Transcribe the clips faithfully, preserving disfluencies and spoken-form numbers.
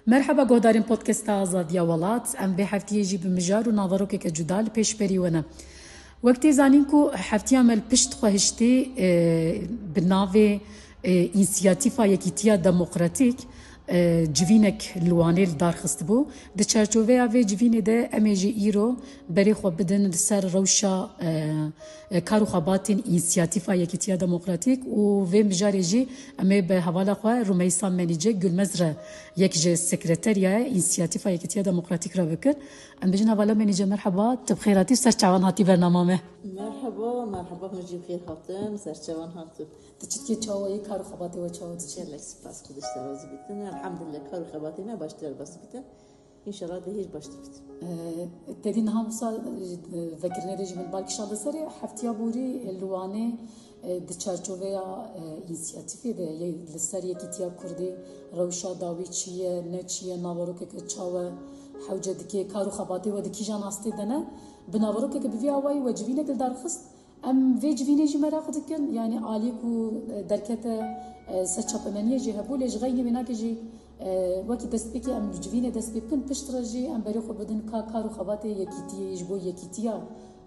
Merheba guhdarên Podcasta Azadiya Welat. Em vê heftiyê jî bi mijar û naverokeke cuda li pêşberî we ne. Wek tê zanîn ku heftiya me li pişt xwe hiştê, e, bi navê, e, Însiyatîfa Yekîtiya Demokratîk, e, civînek li Wanê li dar xistibû. Di çerçoveya vê civînê de em ê jî îro berê xwe bidin li ser rewşa, e, e, kar û xebatên Însiyatîfa Yekîtiya Demokratîk û vê mijarê jî em ê bi hevala xwe Rumeysa Menîce Gulmez re, yek ji sekreteriyaya Însiyatîfa Yekîtiya Demokratîk re bikin. Em bêjin hevala Menîce, merheba, tu bi xêr hatî û ser çavan hatî bernama me. Merheba, merheba, hûn jî bi xêr hatin, ser çavan hatin. Tu çi dikî, çawa yî, kar û xebatê we çawa diçe? Gelek spas, Xwedê ji te razî bitin. Elhamdulillah, kar û xebatê me baş derbas bitin. Înşallah de hêj baş dibit. Ee, te dî niha wisa, e, vekirinê de jî min bal kişande serê, heftiya borî, e, li Wanê, e, di çerçoveya, e, însiyatîfê de ye, li ser yekîtiya Kurdî, rewşa dawî çi ye, ne çi ye, naverokeke çawe hewce dike, kar û xebatê we di kîjan astê de ne, bi naverokeke bi vî awayî we civînek li dar xist. Em vê civînê jî meraq dikin, yanî aliyê ku, e, derkete, e, ser çapemeniyê jî hebû, lê ji xeynî wênakê jî, e, wekî destpêkê em civînê dest pê bikin, pişt re jî em berê xwe bidin ka kar û xebatê yekîtiyê, ji bo yekîtiya,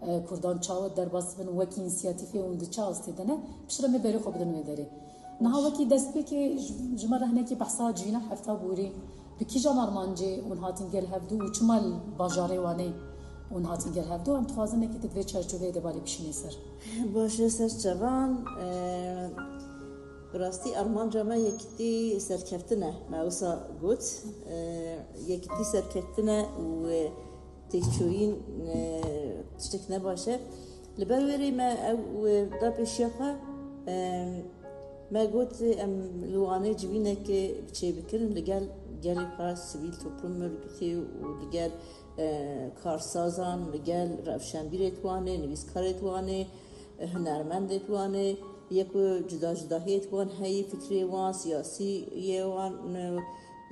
e, Kurdan çawa derbas bin, wekî însiyatîfê hûn di çi astê de ne, pişt re em ê berê xwe bidin wê derê. Niha wekî destpêkê ji, ji me re hinekî behsa civîna hefta borî, bi kîjan armancê hûn hatin gel hevdû û çima li bajarê Wanê hûn hatin gel hevdû? Em dixwazin nekî tu di vê çerçoveyê de balê bişînê ser. Baş e, ser çavan, e, bi rastî armanca me yekîtî serkeftin e. Me wisa got, e, yekîtî serkeftin e û, e, têkçûyîn, e, tiştek ne baş e. Li ber wê rê me ew, e, da pêşiya xwe, e, me got, em li Wanê civîneke çêbikin li gel gelê xwe, sivîl toplum örgütê û li gel, e, karsazan, li gel rewşenbîrê Wanê, nivîskarê Wanê, e, hunermendê Wanê, yê ku cuda cudahiyê wan heyî, fikrê wan, siyasî yê wan, e,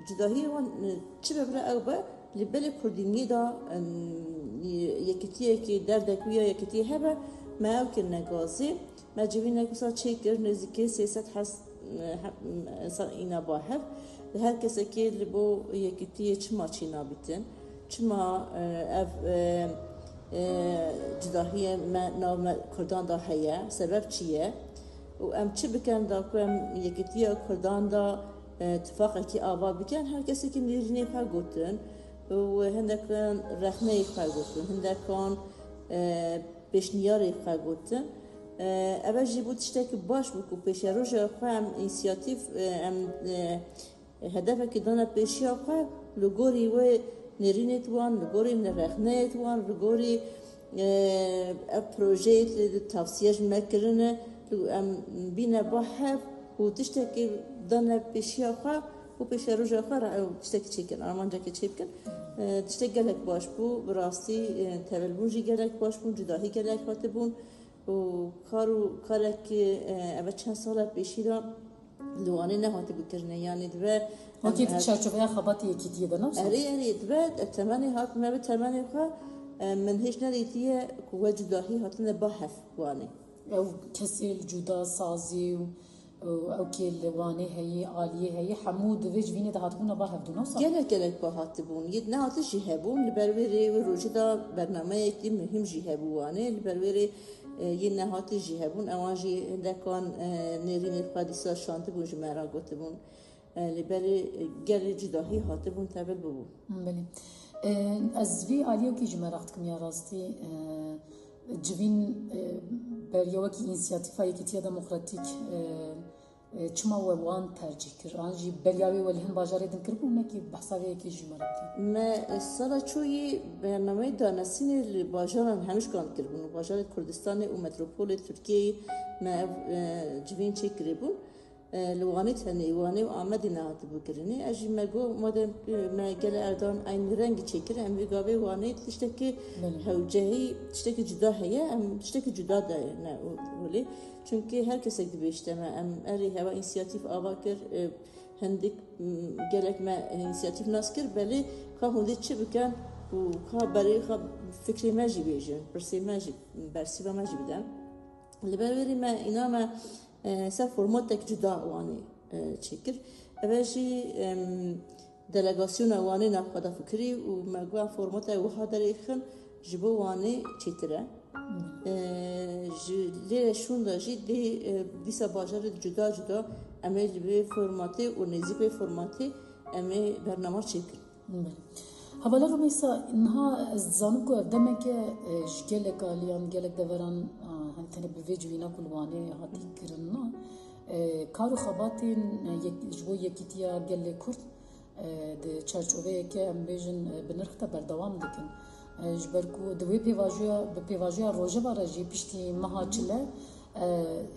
cudahiyê wan, e, çi be bira ew be, li belê kurdîniyê de, em, yekîtiyekê, derdek wî ya yekîtiyê hebe, me ew kirine gazê. Me civînek wisa çêkir, nêzîkî sê sed hes-, he-, insan îna ba hev. Li her kesekê li bo yekîtiyê çima çênabîtin? Çima, e, ev, e, e, cudahiyê me, nav me Kurdan de heye? Sebeb çi ye? Û em çi bikin da ku em yekîtiya Kurdan de, e, tifaqekî ava bikin? Her kesekî nêrînê xwe gotin û hindekan rexneyê xwe gotin, hindekan, e, pêşniyarê xwe gotin. E, eve jî bû tiştekî baş bû ku pêşeroja xwe em însiyatîf, e, em, e, hedefekî dane pêşiya xwe, li gorî wê nêrînê wan, li gorî rexneyê wan, li gorî, e, ev projeyê tavsiye ji me kirine, em bîne ba hev û tiştekî dane pêşiya xwe û pêşeroja xwe re ew tiştekî çêkin, armancekê çêbikin. E, tiştek gelek baş bû, bi rastî, e, tevlbûn jî gelek baş bûn, cudahî gelek hatibûn û kar û karek, e, eve çend sala pêşî de li Wanê nehatibû kirine, yanî dibe Wekî em di ev çarçoveya xebatê yekîtiyê de, ne wisa? Erê, erê, dibe temenê hat me bi temenê xwe, e, min hêj nedîtiye ku we cudahî hatine ba hev Wanê. Ew kesê li cuda sazî û, û ew kê li Wanê heyî, aliyê heyî, hemû di vê civînê de hatibûna ba hevdû, ne wisa? Gelek, gelek ba hatibûn. Yê nehati jî hebûn. Li ber wê rê wê rojê de bernameyekî muhîm jî hebû Wanê. Li ber wê rê, e, yê nehati jî hebûn. Ewan jî hindekan, e, nêrînê xwe dîsa şandibûn, ji me re gotibûn. E, li berê, e, gelê cudahî hatibûn, tevil bûbûn. Belê. E, ez vî aliyekî jî meraq dikim ya rastî. E, civîn, e, beriya wekî Însiyatîfa Yekîtiya Demokratîk, e, e, çima we wan tercîh kir? An jî beriya wê we li hin bajarê din kiribû, hinekî behsa vê yekê jî meraq dikim. Me, e, sala çûyî bernameyê danesînê li bajaran hemûşkan kiribûn. Bajarê Kurdistanê û metropolê Tirkiyeyê me ev, e, civîn çêkiribûn. E, li Wanê tenê, Wanê û Amedê nehatibû kirinê. Ez jî me got, madem, e, me gele Erdogan eynî rengî çêkir, em vê gavê Wanê tiştekî Belê. hewcehî, tiştekî cuda heye, em tiştekî cuda dayine holê. Çunkî her kesek dibêjte me, em erê hewa însiyatîf ava kir, e, hindik, m, gelek me însiyatîf nas kir, belê ka hûn dê çi bikin û ka berê xwe fikrê me jî bêjin, pirsê me jî, bersîva me jî bidin. Li ber wê rê me îna me, e, ser formatek cuda Wanê, e, çêkir. Eve jî, em, Delegasyona Wanê navxwe de fikirî û me got em formata wiha derêxin ji bo Wanê çêtir e. E, ji lê şûn de jî dê, e, dîsa bajarê cuda cuda em ê li vê formatê û nêzîk vê formatê em ê bernama çêkin. Belê. Hevala Rumeysa, niha ez dizanim ku ev demeke, e, ji gelek aliyan, gelek deveran, a, hani tenê bi vê civîna ku li Wanê hatî kirin na, e, kar û xebatên, e, yek-, ji bo yekîtiya gelê Kurd, e, di çarçoveyeke, em bêjin, e, bi nirx de berdewam dikin. E, ji ber ku di wê pêvajoya, bi pêvajoya Rojava re jî piştî meha çile, e,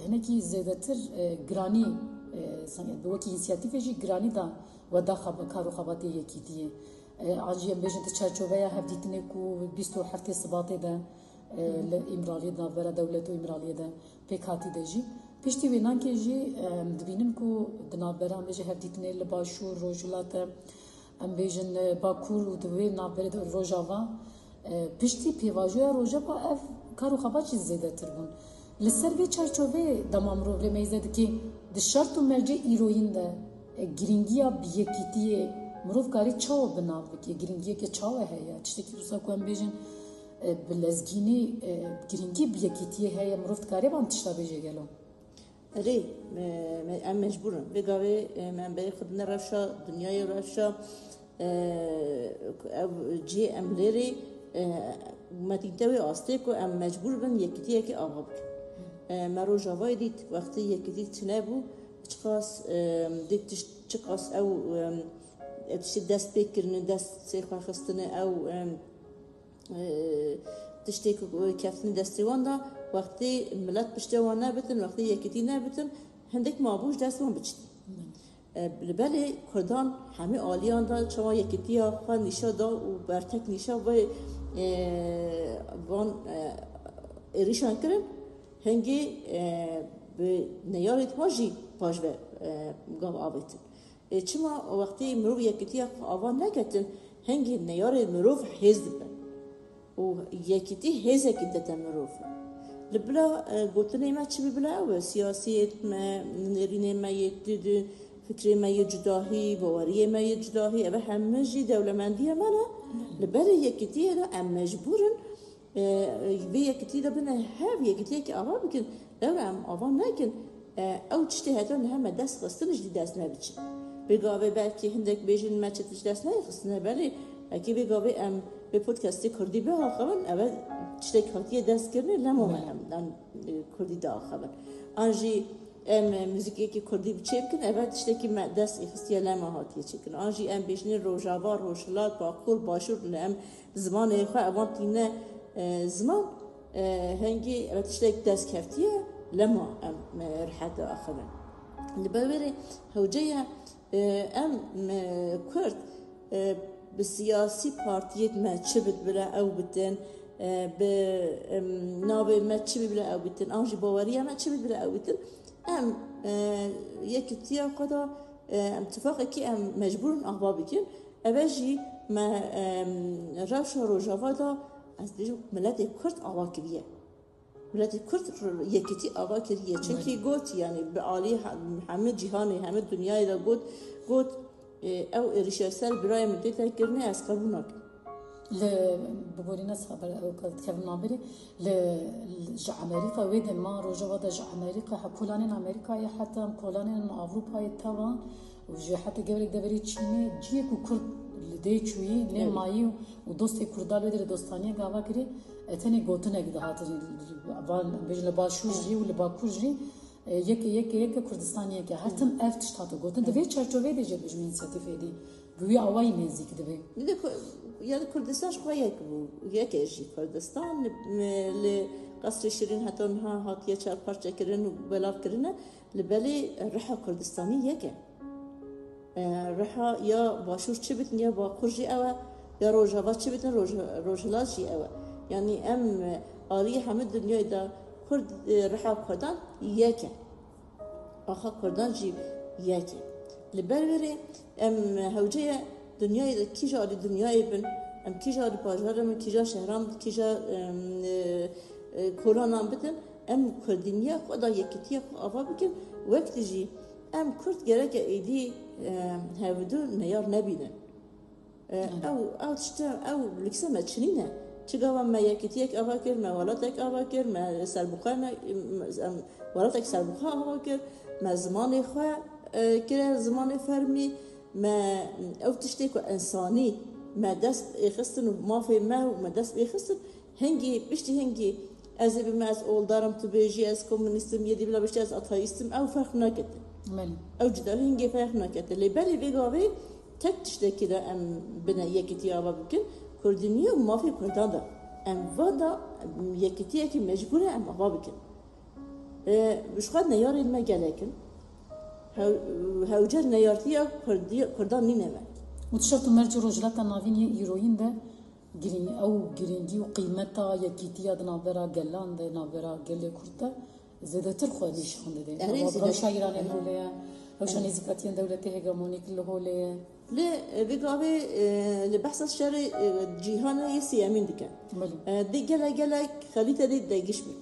hinekî zêdetir, e, giranî, e, sanki bi wekî însiyatîfê jî giranî da we da xeba-, kar û xebatê yekîtiyê. E, an jî em bêjin di çarçoveya hevdîtinê ku bîst û heftê Sibatê de, e, li Îmraliyê, di navbera dewlet û Îmraliyê de pêk hatî de jî. Piştî wê nankê jî, em dibînin ku di navbera, em bêjin, hevdîtinê li Başûr, Rojhilat de, em bêjin, e, Bakur û di wê navberê de Rojava, e, piştî pêvajoya Rojava ev kar û xebat jî zêdetir bûn. Li ser vê çarçoveyê dema mirov lê meyze dikê, di şert û mercê îroyîn de, e, girîngiya bi yekîtiyê mirov karî çawa bi nav bike? Girîngiyeke çawa heye? Tiştekî wisa ku em bêjin, e, bi lezgînî, e, girîngî bi yekîtiyê heye, mirov dikare van tişta bêje gelo? Erê, me, me, em mecbûr in. Vê gavê, e, me em berê xwe dine rewşa dinyayê, rewşa, e, ev cihê em lê rê, e, me dîte wê astê ku em mecbûr bin yekîtiyekê ava bikin. E, me Rojavayê dît, wextê yekîtî tune bû, çiqas, e, dê tişt, çiqas ew, e, ev tiştê dest pê kirine, destê xwe xistine, ew, e, e, tiştê ku keftine destê wan de, wextê milet piştê wan nebitin, wextê yekîtî nebitin, hindek mabû ji dest wan biçîtin. E, li belê Kurdan hemî aliyan de çawa yekîtiya xwe nîşa da û bertek nîşa vê, e, van, e, êrîşan kirin, hingê, e, bi neyarê xwe jî paş ve, e, gav avêtin. Ê, çima wextê mirov yekîtiya xwe ava neketin, hingê neyarê mirov hêz dibin û yekîtî hêzekî dide mirov. Li bila, e, gotinê me çi bî bila ew e, siyasiyê me, nêrînê me yê di, di, fikrê me yê cudahî, baweriyê me yê cudahî, ev hemû jî dewlemendiya me ne. Li berê yekîtiyê de em mecbûr in, e, vê yekîtî de bine hev, yekîtiyekî ava bikin. Lewra em ava nekin, e, ew tiştê heta niha me dest xistin ji dî dest nebiçin. Vê gavê belkî hindek bêjin me çi tişt dest neyê xistine, belê belkî vê gavê em vê podcastê kurdî biaxivin, ev e tiştek hatiye dest kirinê, lema me em, em, e, kurdî diaxivin. An jî em, e, muzîkekî kurdî bi çê bikin, ev e tiştekî me dest êxistiye, lema hatiye çêkirin. An jî em bêjinê Rojava, Rojhilat, Bakur, Başûr, li em zimanê xwe evan tîne, e, ziman, e, hengî ev tiştek dest keftiye, lema em, e, rihet diaxivin. Li ber wê rê hewce ye, e, em, e, Kurd, e, bi siyasî partiyêt me çi bit bile ew bitin, e, bi, em, navê me çi bit bile ew bitin, an jî baweriya me çi bit bile ew bitin, em, e, yekîtiya xwe de, e, em tifaqekî em mecbûr in ava bikin. Ev e jî me, em, rewşa Rojava de, ez dibêjim, miletê Kurd ava kiriye. Miletê Kurd r-, yekîtî ava kiriye. Çunkî got, yanî bi alî he-, hemî cîhanê, hemî dinyayê de got, got, e, ew êrîşa ser birayê min tê te kirine, ez qebûl nakim. Li, biborîne xeber ew ke dikevin navberê, li, li, ji Amerîka wê demê, Rojava de ji Amerîka, he, kolanên Amerîkayê heta em kolanên Ewropayê teva û ji heta geverek deverê Çînê, ciyê ku Kurd li dê çûyî, lê mayî û dostê Kurda li wê derê dostaniyek ava kirî, e, tenê gotinek dihat, van, bêjin li Başûr jî û li Bakur jî, e, yeke, yeke, yeke Kurdistaniyeke. Her tim ev tişt hate gotin. Di vê çarçoveyê de jî bêjim însiyatîfê dî. Bi wî awayî nêzîk dibe. Dide ku-, yani Kurdistan ji xwe yek bû. Yek e jî Kurdistan. Li, li Qesrê Şirîn heta niha hatiye çarparçe kirin û belav kirine. Li belê riha Kurdistanî yek e. E, riha ya Başûr çi bitin ya Bakur jî ew e, ya Rojava çi bitin Roj-, Rojhilat jî ew e. Yani em, e, aliyê hemî dinyayê de Kurd, e, riha Kurdan yek e. Axa Kurdan jî yek e. Li ber wê rê em hewce ye dinyayê de kîja alî dinyayê bin, em kîja alî bajaran bin, kîja şehran bin, kîja, em, e, e, kolanan bidin, em kurdîniya xwe da yekîtiya xwe ava bikin, wek dijî Em Kurd gereke êdî, e, hevdu neyar nebînin. E, ew, ew tişte, ew lukse me çi nîne. Çi gava me yekitiyek ava kir, me welatek ava kir, me serbixwe me, em, welatek serbixwe ava kir, me zimanê xwe, e, kire zimanê fermî, me ew tiştê ku însanî me dest êxistin û mafê me û me dest êxistin, hingî, piştî hingî ez ê bime, ez oldar im, tu bêjî ez komunîst im, yê dî bila biştî ez ateîst im, ew ferq naketin. Belê. Ew cuda hingê ferq naketin. Lê berê vê gavê tek tiştekî de em bine yekitî ava bikin, kurdî niye û mafê kurdan de. Em va da yekitiyekî mecbûr e em ava bikin. E, ji xwe neyarên me gelek in. Hew-, hewce neyartiya Kurdî-, kurdan nîne me. Û tişert û mercê Rojhilata Navîn yê îroyîn de girîng-, ew girîngî û qîmeta yekîtiya di navbera gelan de, navbera gelê Kurd de zêdetir xwe nîşan dide. Erê, zêdetir. Rewşa Îranê li holê ye, rewşa nêzîkatiyên dewletê hegemonîk li holê ye. Lê, e, vê gavê, e, li behsa şerê, e, cîhanê yê sêyemîn dike. Belê. E, dê gelek gelek xelîte dê degîş bî.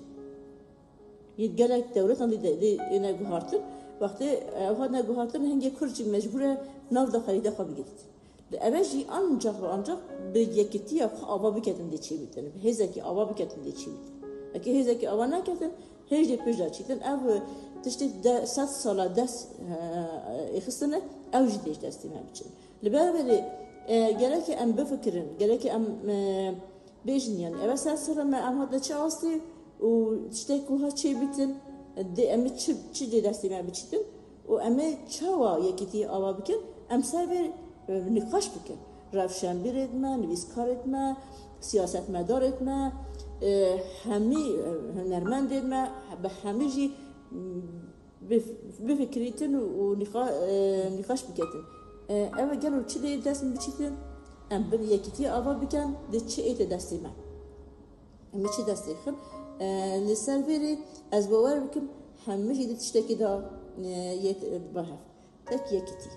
Yê gelek dewletan dê, dê, dê êne guhartin. Wextê, e, ew hatine guhartin, hingê Kurd jî mecbûr e nav da xelîte xwe bigirît. Di eve jî ancaq ve ancaq bi yekitiya xwe ava biketin dê çêbitin, bi hêzekî ava biketin dê çêbitin. Eke hêzekî ava neketin, hêj dê pêş de çîtin. Ev tiştê de sed sala dest, e, êxistine, ew jî dê ji destê me biçin. Li beraberê, e, gereke em bifikirin, gereke em, e, bêjin, yanî, eve sed sala me em hatine çi astê û tiştek wiha çêbitin, dê em ê çi, çi dê destê me biçîtin û em ê çawa yekîtî ava bikin, em ser vê, e, nîqaş bikin. Rewşenbîrêd me, nivîskarêd me, siyasetmedarêd me, e, hemî, e, hunermendêd me, bi hemî jî, m, bif-, bifikirîtin û nîqa-, e, nîqaş biketin. E, ev e gelo çi dê dest min biçîtin? Em bin yekîtî ava bikin, dê çi ête destê me? Em ê çi destê xin? E, li ser vê rê ez bawer bikim, hemî jî di tiştekî de, e, yê, e, berhev. Tek yekîtî.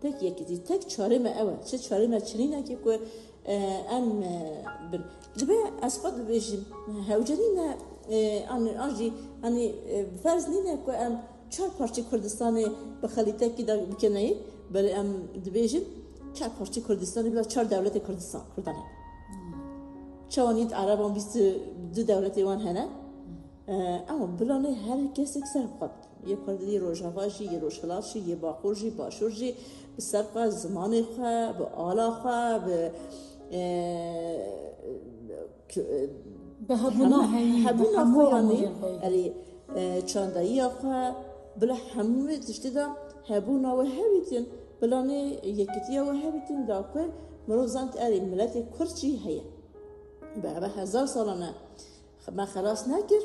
Tek yekîtî, tek çarê me ew e. Çi çarê me çinîne ki ku, e, em, e, bin. Dibe ez xwe dibêjim, hewce nîne, e, an, an jî, hanî, e, ferz nîne ku em çar parçê Kurdistanê bi xelîtekî de bikine yê, belê em dibêjin çar parçê Kurdistanê bila çar dewletê Kurdistan, Kurdan hene. Çawa nît Ereban bîst û du dewletê wan hene. E, ama bila nê her kesek ser xwe. Yê Kurd, yê Rojava jî, yê Rojhilat jî, yê Bakur jî, Başûr jî, bi ser xwe, zimanê xwe, bi ala xwe, bi, e, k-, e, Bi hebûna hemû, heyî, bi hebûna hemû xwe, yanî, emûrên xwe. Erê, e, çandayiya xwe, bila hemû tiştê de hebûna we hebîtin, bila nê yekitiya we hebîtin, da ku mirov zant erê miletê Kurd jî heye. Bi eve hezar salan e. Me xelas nekir,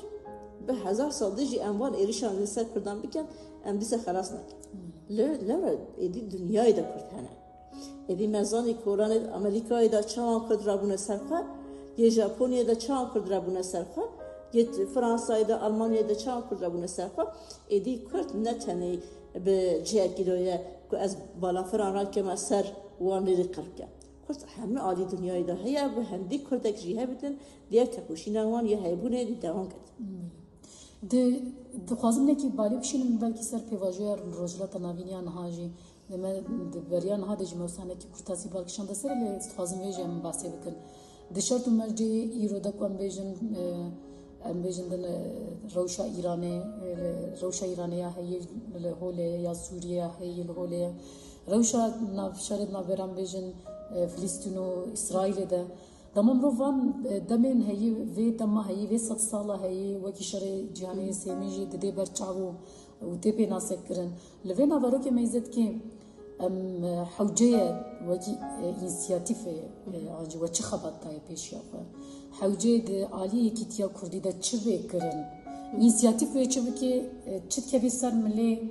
bi hezar sal dî jî em van êrişan li ser Kurdan bikin, em dîsa xelas nekin. Li, lewra êdî dinyayê de Kurd hene. Êdî me zanî koranê Amerîkayê de çawan Kurd rabûne ser xwe, yê Japonyayê de çawan Kurd rabûne ser xwe, yê Fransayê de, Almanyayê de çawan Kurd rabûne ser xwe. Êdî Kurd ne tenê bi cihekî de ye ku ez balafiran rakeme ser wan lêrî qir bikim. Kurd hemî alî dinyayê de heye, bi hendî Kurdek jî hebitin, diğer tekoşîna wan yê heybûnê dî dewam ket. Di, dixwazim nekî balê bişînim, belkî ser pêvajoya Rojhilata Navîn ya niha jî. Di me, di beriya niha de jî me wisa nekî kurtasî bal kişande ser, lê dixwazim vê jî em behsê bikin. Di şert û mercê îro de ku em bêjin, e, em bêjin din, e, rewşa Îranê, e, rewşa Îranê ya heyî li holê ye, ya Sûriyê ya heyî li holê ye. Rewşa nav-, şerê navbera em bêjin, e, Filistîn û Îsraîlê de. Dema mirov van, e, demên heyî, vê dema heyî, vê sed sala heyî, wekî şerê cîhanê yê sêmî jî didê ber çav û, û tê pê nasekirin. Li vê naverokê me îzet kê, em, e, hewceye wekî, e, însiyatîfê, e, an jî we çi xebat daye pêşiya xwe? Hewceyê di aliyê yekîtiya Kurdî de çi bê kirin? Însiyatîf wê çi bikê, e, çi dikevê ser milê,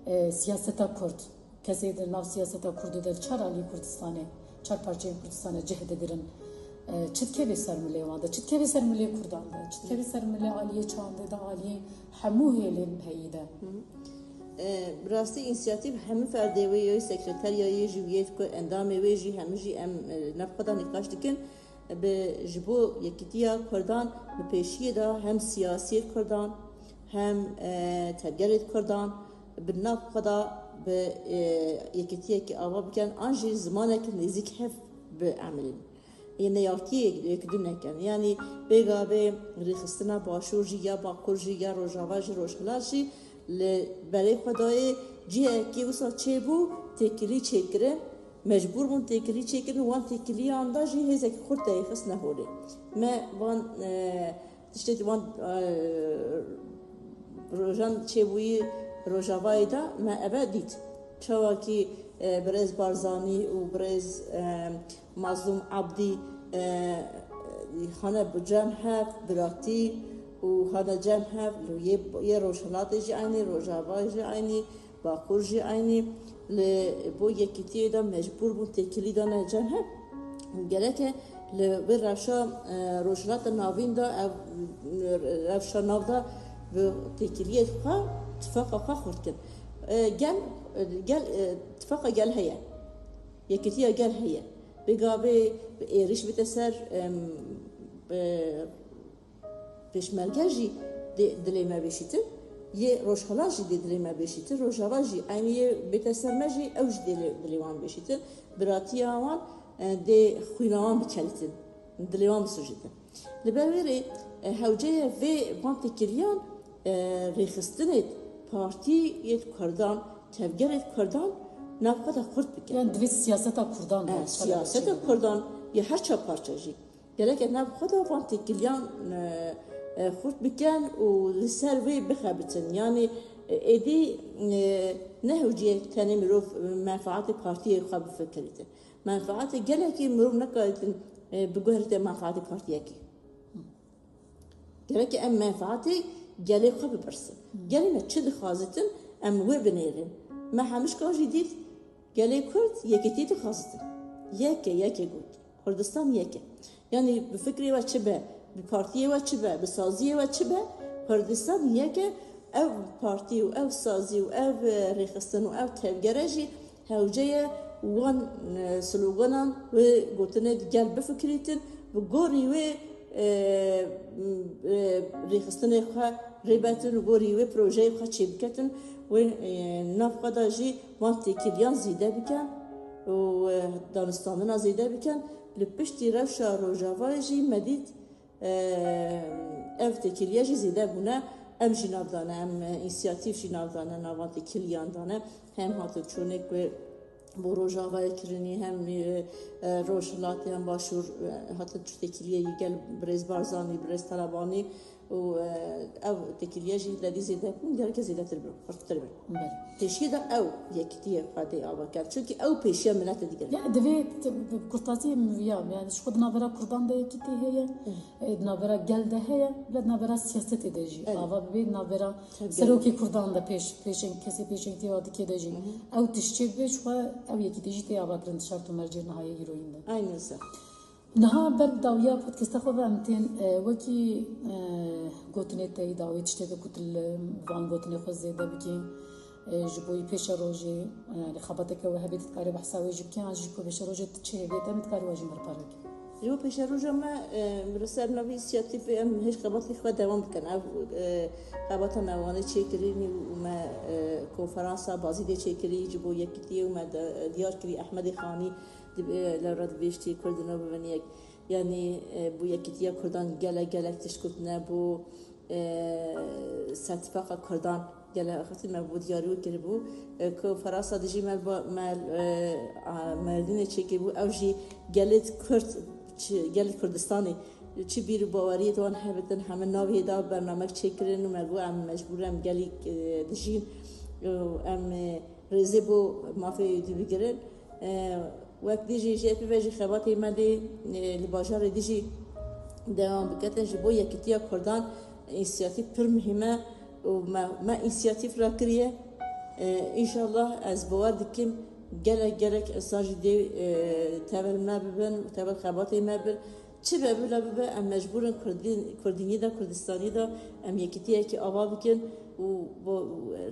e, siyaseta Kurd? Kesê di nav siyaseta Kurd de çar alî Kurdistanê, çar parçeyên Kurdistanê cih digirin. E, çi dikevê ser milê wan de? Çi dikevê ser milê Kurdan de? Çi dikevê ser milê aliyê çandê de, aliyê hemû hêlên heyî de? Hı hı. E, bi rastî însiyatîf hemû ferdê wê yê sekreterya yê jî wiyê ku endamê wê jî hemû jî em, e, nav xwe de nîqaş dikin. Bi, ji bo yekîtiya Kurdan bi pêşiyê de hem siyasiyê Kurdan, hem, e, tevgerê Kurdan, Bi nav xwe de bi, e, yekîtiyekî ava bikin, an jî zimanek nêzîk hev biemilin. Yê neyartiyê yekdû nekin. Yanî pêgavê rêxistina Başûr jî ya Bakur jî ya Rojava jî Rojhilat jî li berê xwe dayê cihekî wisa çêbû têkilî çêkirin. Mecbûr bûn têkilî çêkirin, wan têkiliyan da jî hêzek xurt teyxistine holê. Me van, e, tiştê wan, e, rojan çêbûyî Rojavayê de me eve dît. Çawa kî, e, birêz Barzanî û birêz, e, Mazlûm Abdî, e, hane bi cem hev, biratî û hane cem hev, yê, yê Rojhilatê jî eynî, Rojava jî eynî, Bakur jî eynî, li bo yekîtiyê de mecbûr bûn têkilî dane cem hev. Gereke li vê rewşa, e, Rojhilata Navîn de ev, rewşa nav de bi têkiliyê xwe, tifaqa xwe xurt kin. E, gel, gel, e, tifaqa gel heye. Yekîtiya gel heye. Pêgavê bi êrîş bite ser, em, bi Pêşmerge jî dê dilê me bêşîtin, yê Rojhilat jî dê dilê me bêşîtin, Rojava jî eynî yê bête ser me jî ew jî dê dilê wan bêşîtin. Biratiya wan, e, dê xwîna wan bikelîtin, dilê wan bisûcîtin. Li ber wê rê, e, hewceye vê van têkiliyan, e, rêxistinê partiyê Kurdan, tevgerê Kurdan nav xwe de xurt bikin. Yani divê siyaseta Kurdan E, siyaseta Kurdan ya her çar parça jî. Gereke nav xwe de van têkiliyan, e, e, xurt bikin û li ser wê bixebitin. Yanî, e, êdî, e, ne hewceyek tenê mirov, e, menfaatê partiyê xwe bifikirîtin. Menfaatê gelekî mirov nekarîtin, e, biguherîte menfaatê partiyekî. Gereke em menfaatê gelê xwe bipirsin. Gelê me çi dixwazitin, em wê binêrin. Me hemişka jî dît, gelê Kurd yekîtî dixwazitin. Yek e, yek e got. Kurdistan yek e. Yanî bi fikrê we çi be, bi partiyê we çi be, bi saziyê we çi be, Kurdistan yek e. Ev partî û ev sazî û ev, e, rêxistin û ev tevgere jî hewceye wan, e, sloganan wê gotinê di gel bifikirîtin, bi gorî wê, e, e, rêxistinê xwe rêbetin û gorî wê projeyê xwe çêbiketin. Wê, e, nav xwe de jî van têkiliyan zêde bikin û, e, danûstandina zêde bikin. Li piştî rewşa Rojavayê jî me dît, e, ev têkiliye jî zêde bûne. Em jî nav dane, em, e, însiyatîf jî nav dane, nav van têkiliyan dane. Hem hatin çûnek wê bo Rojavayê kirinî, hem, e, e, Rojhilatê, hem Başûr, e, hatin çû têkiliyê yî gel birêz Barzanî, birêz Telebanî û, e, ev têkiliye jî ledî zêde bûn, gereke zêdetir bin, xurttir bin. Belê. Pêşiyê de ew yekîtiyê xwe dê ava ker. Çunkî ew pêşiya miletê digire. Ya, divê t-, bi kurtasî ya, yani ji xwe di navbera Kurdan de yekîtî heye, e, di navbera gel de heye, bila di navbera siyasetê de jî Evet. ava bibe, di navbera Tabii. serokê Kurdan de pêş, pêşeng-, kesê pêşengtiyê hatî kê de jî. Hı hı. Ew tişt çê bibe, ji xwe ew yekîtî jî tê ava kirin di şert û mercê niha yê îroyîn de. Aynen wisa. Niha ber bi dawiya podcasta xwe ve em tên, e, wekî, e, gotinê te yî dawî tiştê de ku tu li van gotinê xwe zêde bikî, e, ji bo yî pêşerojê, e, yanî xebateke we hebe tu dikarî behsa wê jî bikî, an jî ku pêşerojê tu çi hêviyê te me dikarî we jî me re parve kî. Ji bo pêşeroja me, e, li ser navê însiyatîfê em hêj xebatê xwe dewam bikin. Ev, e, xebata me Wanê çêkirî û me, e, konferansa Bazîdê çêkirî ji bo yekîtiyê û me de, diyar kirî Ehmedê Xanî. Di, e, lewra dibêjtî Kurdino bibin yek. Yanî, e, bo yekîtiya Kurdan gelek, gelek tişt gotine, bo, e, sertîfaqa Kurdan gelek axiftin, me bo diyarî wî kiribû. E, ku Fransa dijî me, ba-, me, e, a, Merdînê çêkiribû, ew jî gelê Kurd, çi, gelê Kurdistanê çi bîr û baweriyê di wan hebitin, heme navê da bernamek çêkirin û me got, em mecbûr em gelî, e, dijîn û em, e, rêzê bo mafê êdî bigirin. E, wek dijî jê pê ve jî xebatê me dê, e, li bajarê dijî dewam biketin. Ji bo yekîtiya Kurdan însiyatîf pir muhîm e û me, me însiyatîf rakiriye. E, înşallah ez bawer dikim gelek, gelek insan jî dê, e, tevel me bibin, tevel xebatê me bin. Çi be bila bibe, em mecbûr in Kurdî-, Kurdînî de, Kurdistanî de em yekîtiyekî ava bikin û bo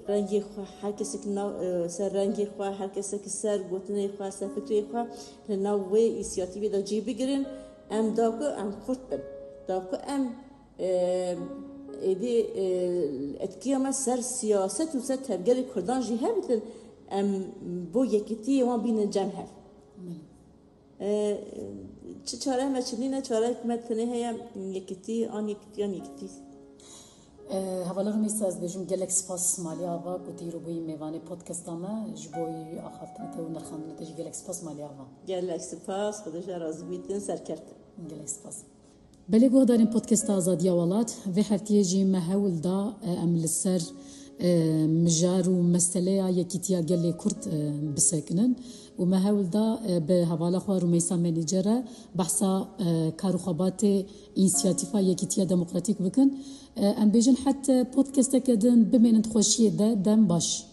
rengê xwe, her kesek nav, e, ser rengê xwe, her kesek ser gotinê xwe, ser fikrê xwe li nav wê însiyatîvê de cî bigirin. Em da ku em xurt bin, da ku em, e, Êdî e, etkiya me ser siyaset û ser tevgerê Kurdan jî hebitin, em bo yekîtiyê wan bînin cem hev. E, çi çare me çi nîne, çareyek me tenê heye, yekîtî an yekîtî an yekîtî. E, Hevala Rumeysa, ez bêjim gelek spas Malî Ava ku tî îro bûyî mêvanê podcasta me, ji bo wî axaftina te û nirxandina te jî gelek spas Malî Ava. Gelek spas, Xwedê ji razî bîtin, serkeftin. Gelek spas. Belê guhdarên Podcasta Azadiya Welat, vê heftiyê jî me hewl da, e, em li ser, e, mijar û meseleya yekîtiya gelê Kurd, e, bisekinin û me hewl da, e, bi hevala xwe Rumeysa Menîce re behsa, e, kar û xebatê Însiyatîfa Yekîtiya Demokratîk bikin. E, em bêjin heta podcasteke din bimênin di xweşiyê de, dem baş.